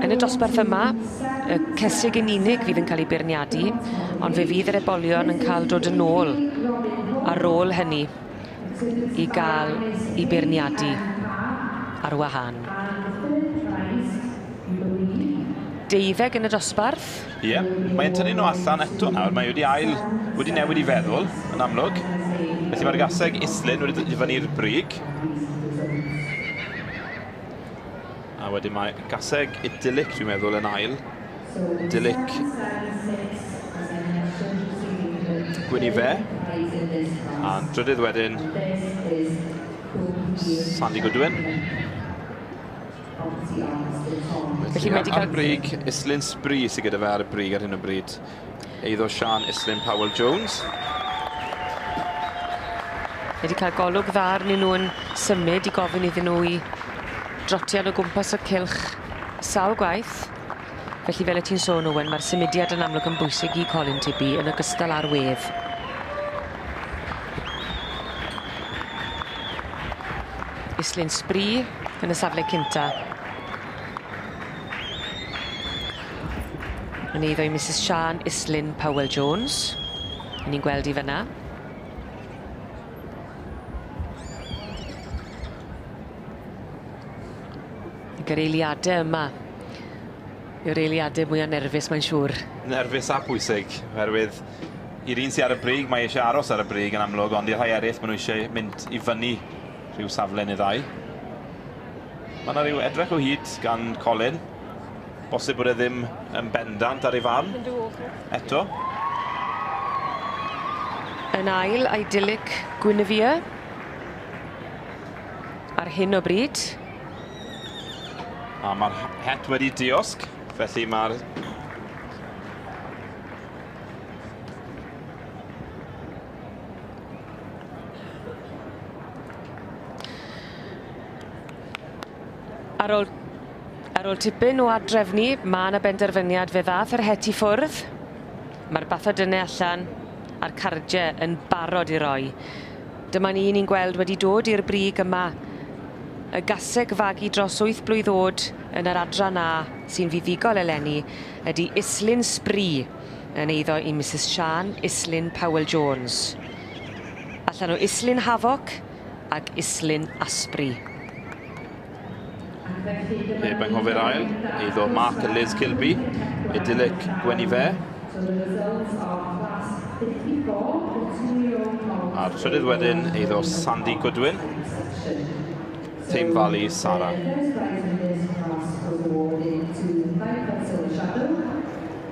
Yn y dosbarth yma, y cesig yn unig fydd yn cael ei beirniadu, ond fe fydd yr ebolion yn cael dod yn ôl ar ôl hynny i gael i beirniadu ar wahân. Deuddeg yn y dosbarth. Ie, yeah, mae'n tynnu nhw allan eto nawr. Mae wedi ail, wedi newid i feddwl, yn amlwg. Felly mae'r gaseg Islyn wedi dod i fyny'r brig. A wedyn mae gaseg Idyllic, dwi'n meddwl, yn ail. Idyllic Gwynife. A'n drydydd wedyn, Sandy Goodwin. Felly mae wedi cael... Ar brig, Islyn Spree sydd gyda fe ar y brig ar hyn o bryd. Eiddo Sian Islyn Powell Jones. Wedi cael golwg dda arnyn nhw yn symud i gofyn iddyn nhw i drotian o gwmpas y cylch sawl gwaith. Felly fel y ti'n sôn Owen, mae'r symudiad yn amlwg yn bwysig i Colin Tibby yn ogystal â'r wedd. Islyn Spree yn y safle cynta. Yn eiddo i Mrs Sian Islyn Powell Jones. Ni'n gweld i fyna. Ac yr eiliadau yma yw'r eiliadau mwyaf nerfus, mae'n siŵr. Nerfus a pwysig, oherwydd i'r un sydd ar y brig, mae eisiau aros ar y brig yn amlwg, ond i'r rhai eraill, maen nhw eisiau mynd i fyny rhyw safle neu ddau. Mae yna rhyw edrych o hyd gan Colin. Bosib bod e ddim yn bendant ar ei farn. Eto. Yn ail, Idyllic Guinevere. Ar hyn o bryd. A mae'r het wedi diosg, felly mae'r Ar ôl, ar ôl tipyn o adrefnu, mae yna benderfyniad fe ddath yr het i ffwrdd. Mae'r bathodynnau allan a'r cardiau yn barod i roi. Dyma ni ni'n gweld wedi dod i'r brig yma. Y gaseg fagu dros 8 blwydd oed yn yr adran A sy'n fuddugol eleni ydy Islyn Spree yn eiddo i Mrs Sian Islyn Powell Jones. Allan o Islyn Havoc ac Islyn Asprey. Heb anghofio'r ail, eiddo Mark a Liz Kilby, Idyllic Gwenife. A'r trydydd wedyn, eiddo Sandy Goodwin, Tame Valley Sara.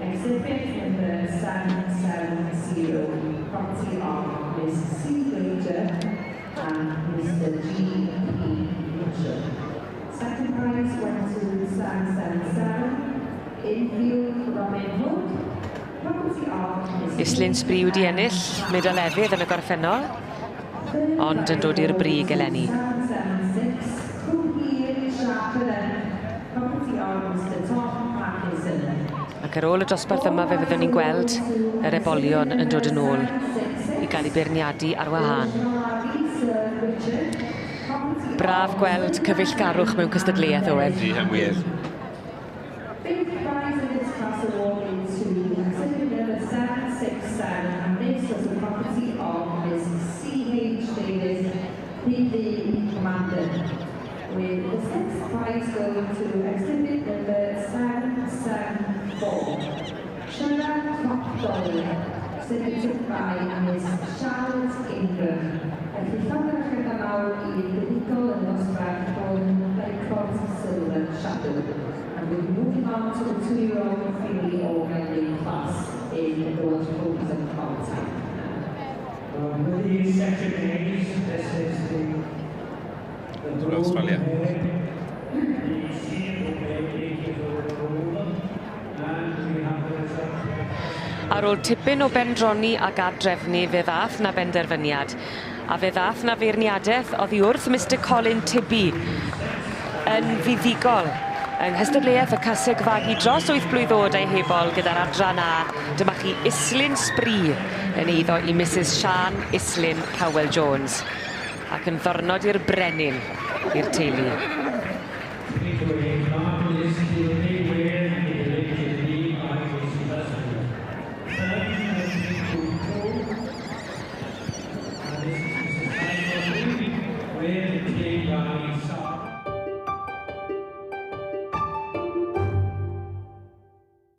Exhibit number 770, property of Miss C. Granger and Mr. G. P. Mitchell. Second prize went to 777, Infield Robin Hood, property of Miss Islyn Spree wedi ennill medal efydd yn y gorffennol, ond yn dod i'r brig eleni. 776, Cwmhir Sharper, property of Mr. Tom Parkinson. Ac ar ôl y dosbarth yma fe fyddwn ni'n gweld yr ebolion yn dod yn ôl i gael eu beirniadu ar wahân. Braf gweld cyfeillgarwch mewn cystadleuaeth, Owen. Di yn wir. Fifth prize in this class awarded to exhibit number 767, and this was the property of Miss C.H. Davis, PV Commander. With the sixth prize going to exhibit number 774, Shara Top Dolly, exhibited by Miss Charlotte Ingram. Felly llongyfarchiadau mawr i'r buddugol yn y dosbarth hwn, Record Silver Shadow. And we'll be moving on to the two-year-old filly or gelding class in the Welsh Open Contest. With these section A's, this is the Australia. herd, the sheep 8 years old or older, and we have the result. Ar ôl tipyn o bendroni ac adrefnu fe ddath na benderfyniad. A fe ddath na feirniadaeth oddi wrth Mr Colin Tibby yn fuddugol yng nghystadleuaeth y caseg fagu dros 8 blwydd oed a'i hebol gyda'r adran A. Dyma chi Islyn Spree yn eiddo i Mrs Sian Islyn Powell Jones. Ac yn ddornod i'r brenin i'r teulu. 328, Mark Liz Kilby with 15 by Sarah.